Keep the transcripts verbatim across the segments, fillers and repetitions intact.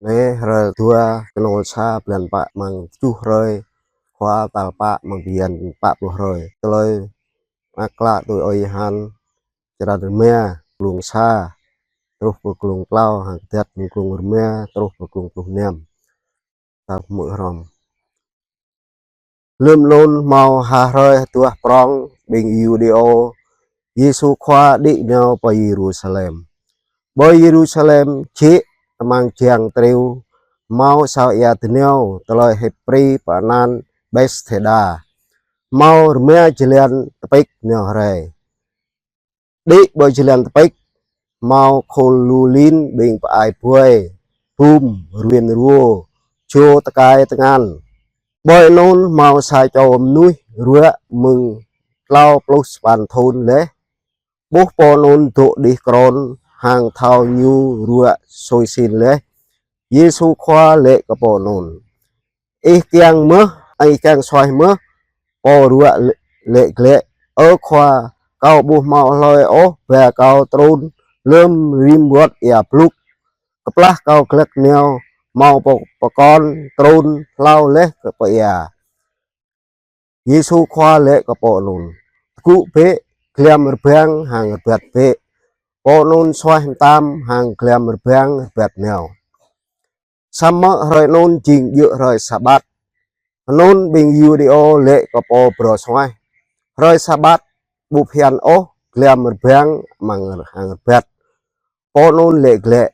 Anai hrơi dua kơnol sa blan pă amăng tơjuh hrơi, khua tal pă amăng bơyan pă pluh hrơi. Tơlơi mơak klă tui ơi Yôhan, črăn rơma, glông sa truh pơ glông klâo, hăng kơdăt mơ̆ng glông rơma truh pơ glông pluh năm. Ta hmư̆ hrŏm. Lơm anŭn hmâo ha hrơi hơduah prong ƀing Yuđêô, Yêsu Khua đĭ nao pơ Yêrusalem. Ƀơi Yêrusalem jĕ amăng jang triu, hmâo sa ia dơnao tơlơi Hêbrơ pơanăn Bethsêda, hmâo rơma jơlan tơpĭk nao rai. Đĭ ƀơi jơlan tơpĭk, hmâo khul lu lin ƀing pơai buai, bum, ruen ruô, čô tơkai tơngan. Ƀơi anŭn hmâo sa čô mơnuih ruă mơ̆ng klâo pluh sapăn thŭn laih. Ƀuh pô anŭn dŏ đih krôn, hăng thâo ñu ruă sui sin laih, Yêsu Khua laĭ kơ pô anŭn: Ih kiăng mơ̆, ih kiăng suaih mơ̆? Pô ruă laĭ glaĭ: Ơ Khua, kâo ƀu hmâo hlơi ôh ba kâo trŭn lơm rim wơ̆t ia blŭk. Kơplah kâo glăk nao, hmâo pô pơkŏn trŭn hlâo laih kơ pơ ia. Yêsu Khua laĭ kơ pô anŭn: Tơgŭ bĕ, glăm rơbang hăng rơbat bĕ. Pô anŭn suaih mơtam hăng glăm rơbang rơbat nao. Samơ̆ hrơi anŭn jing djơ̆ hrơi Sabat. Anŭn ƀing Yuđêô laĭ kơ pô phrâo suaih: Hrơi Sabat ƀu phiăn ôh glăm rơbang amăng hăng rơbat. Pô anŭn laĭ glaĭ: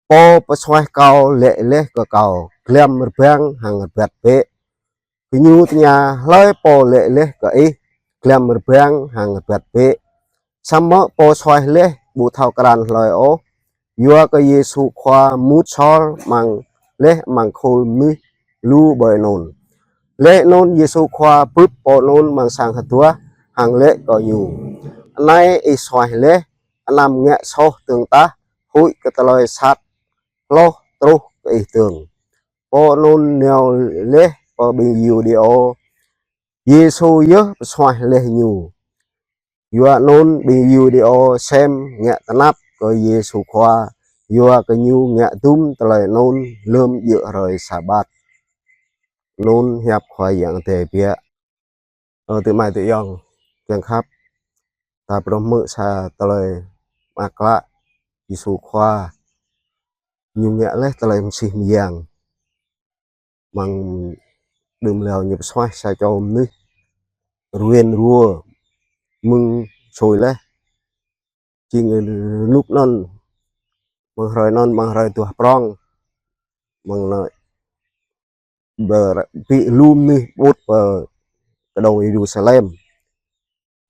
Pô pơsuaih kâo laĭ laih kơ kâo: Glăm rơbang hăng rơbat bĕ. Gơñu tơña: Hlơi pô laĭ laih kơ ih: Glăm rơbang hăng rơbat bĕ? Samơ̆ pô suaih laih ƀu thâo krăn hlơi ôh, yua kơ Yêsu Khua mŭt sôl amăng laih amăng khul mơnuih lu ƀơi anŭn. Laih anŭn Yêsu Khua bưp pô anŭn amăng sang hơduah hăng laĭ kơ ñu: Anai ih suaih laih, anăm ngă soh dơ̆ng tah, huĭ kơ tơlơi sat hloh truh kơ ih dơ̆ng. Pô anŭn nao laih pơ ƀing Yuđêô, Yêsu yơh pơsuaih laih ñu. Yua anŭn ƀing Yuđêô sem ngă tơnap kơ Yêsu Khua, yua kơ ñu ngă dŭm tơlơi anŭn lơm djơ̆ hrơi Sabat. Anŭn hiăp Khua Yang Adai biă. Ơ, tơmai tơyŏng kiăng khăp, ta phrâo hmư̆ sa tơlơi mơak klă Yêsu Khua ñu ngă laih tơlơi mơsih mơyang. Amăng đưm hlâo ñu pơsuaih sa čô mơnuih ruen ruô mơ̆ng sui laih. Jing rơnŭk anŭn, amăng hrơi anŭn, amăng hrơi hơduah prong, amăng anŭn ƀing lu mơnuih ƀut pơ kơđông Yêrusalem.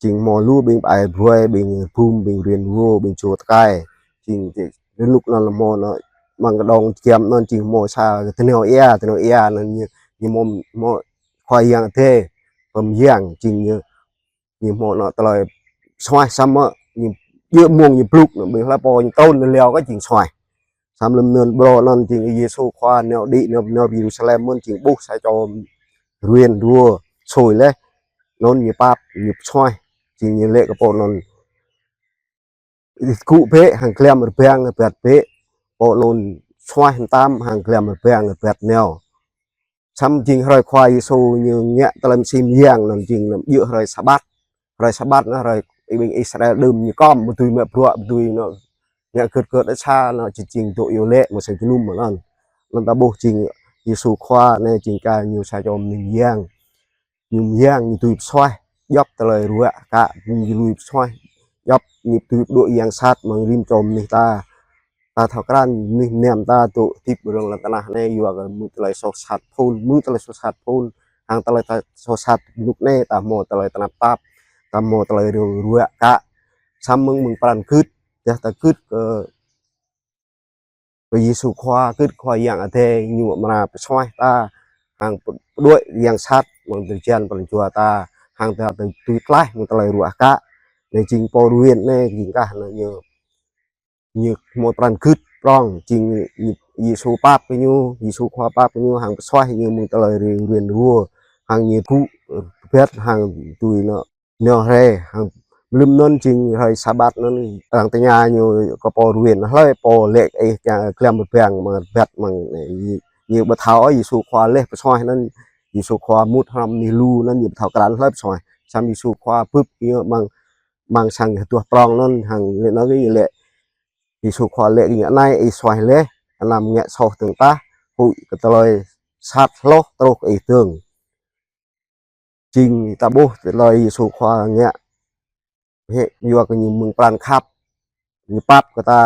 Jing hmâo lu ƀing pơai buai, ƀing bum, ƀing ruen ruô, ƀing čô tơkai. Jing, jing rơnŭk anŭn hmâo anŭn, amăng kơđông giăm anŭn jing hmâo sa dơnao ia, dơnao ia anŭn ñu, ñu hmâo, hmâo Khua Yang Adai pơmơyang, jing ñu, ñu hmâo anŭn tơlơi suaih samơ̆ ñu djơ̆ mông ñu blŭk anŭn, ƀing hlơi pô ñu trŭn anŭn hlâo kơ jing suaih. Samơ̆ lơm anŭn ƀrô anŭn jing Yêsu Khua nao đĭ nao, nao Yêrusalem mơ̆n jing ƀuh sa čô ruen ruô sui laih. Anŭn ñu pap, ñu pơsuaih, jing ñu laĭ kơ pô anŭn: Tơgŭ bĕ hăng glăm rơbang rơbat bĕ. Pô anŭn suaih mơtam hăng glăm rơbang rơbat nao. Samơ̆ jing hrơi Khua Yêsu ñu ngă tơlơi mơsih mơyang anŭn jing lơm djơ̆ hrơi Sabat. Hrơi Sabat anŭn hrơi ƀing Israel đưm ñu kŏm, ƀu dưi mă bruă, ƀu dưi anŭn ngă gơ̆t gơ̆t đa sa anŭn jing dŏ iâu laĭ mơ̆ng sang jơnum anŭn. Anŭn ta ƀuh jing Yêsu Khua anai jing kar ñu sa čô mơnuih mơyang. Ñu mơyang, ñu dưi pơsuaih djŏp tơlơi ruă kă, ñu dưi pơsuaih djŏp, ñu dưi pơđuaĭ yang sat amăng rĭm čô mơnuih ta. Ta thâo krăn mơnuih mơnam ta dŏ hơdip rŏng lŏn tơnah anai yua kơ mơ̆ng tơlơi soh sat phŭn, mơ̆ng tơlơi soh sat phŭn, hăng tơlơi ta soh sat rơnŭk anai ta hmâo tơlơi tơnap tap, ta hmâo tơlơi ru-, ruă kă. Samơ̆ mơ̆ng, mơ̆ng pran gưt, yua ta gưt kơ kơ Yêsu Khua, gưt Khua Yang Adai ñu amra pơsuaih ta, hăng pơ-, pơđuaĭ yang sat amăng drơi jan pran jua ta, hăng ta, ta dưi tlaih mơ̆ng tơlơi ruă kă. Anai jing pô ruen anai jing kah anŭn ñu, ñu hmâo pran gưt prong, jing ñu, Yêsu pap kơ ñu, Yêsu Khua pap kơ ñu, hăng pơsuaih ñu mơ̆ng tơlơi ri-, ruen ruô, hăng ñu tơgŭ rơbat hăng dưi anŭn nao rai, hăng Mơlum anŭn jing hrơi Sabat anŭn, arăng tơña ñu kơ pô rơwen: Hlơi pô laĭ kơ ih kiăng glăm rơbang mơ̆ng rơbat mơ̆ng anai? Ñu ƀu thâo ôh, Yêsu Khua laih pơsuaih anŭn. Yêsu Khua mŭt hrŏm anih lu anŭn, ñu ƀu thâo krăn hlơi pơsuaih. Samơ̆ Yêsu Khua bưp ñu amăng, amăng sang hơduah prŏng anŭn, hăng laĭ anŭn kơ ñu laĭ. Yêsu Khua laĭ kơ ñu: Anai ih suaih laih, anăm ngă soh dơ̆ng tah, huĭ kơ tơlơi sat hloh truh kơ ih dơ̆ng. Jing ta ƀuh tơlơi Yêsu Khua ngă, hĕ, yua kơ ñu mơ̆ng pran khăp, ñu pap kơ ta,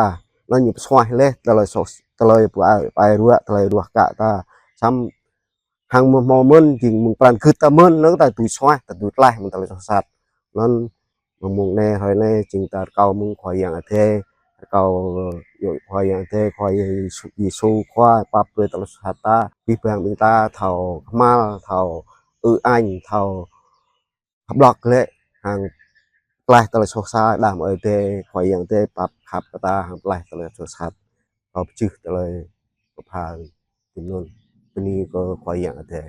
anŭn ñu pơsuaih laih tơlơi soh, tơlơi pơai, pơai ruă, tơlơi ruah kă ta. Samơ̆ hăng mơ̆ hmâo mơ̆n, jing mơ̆ng pran gưt ta mơ̆n, anŭn ta dưi suaih, ta dưi tlaih mơ̆ng tơlơi soh sat. Anŭn mơ̆ng anai, hrơi anai, jing ta rơkâo mơ̆ng Khua Yang Adai, rơkâo yua Khua Yang Adai, Khua Yêsu, Yêsu Khua pap brơi tơlơi soh sat ta, abih bang ƀing ta thâo kơhma̱l, thâo ư-añ, thâo hơblŏk glaĭ hăng tlaih tơlơi soh sat, đah mơ̆ Adai, Khua Yang Adai pap khăp kơ ta hăng tlaih tơlơi soh sat. Kâo pơjưh tơlơi pơpha tui anŭn. Bơni kơ Khua Yang Adai.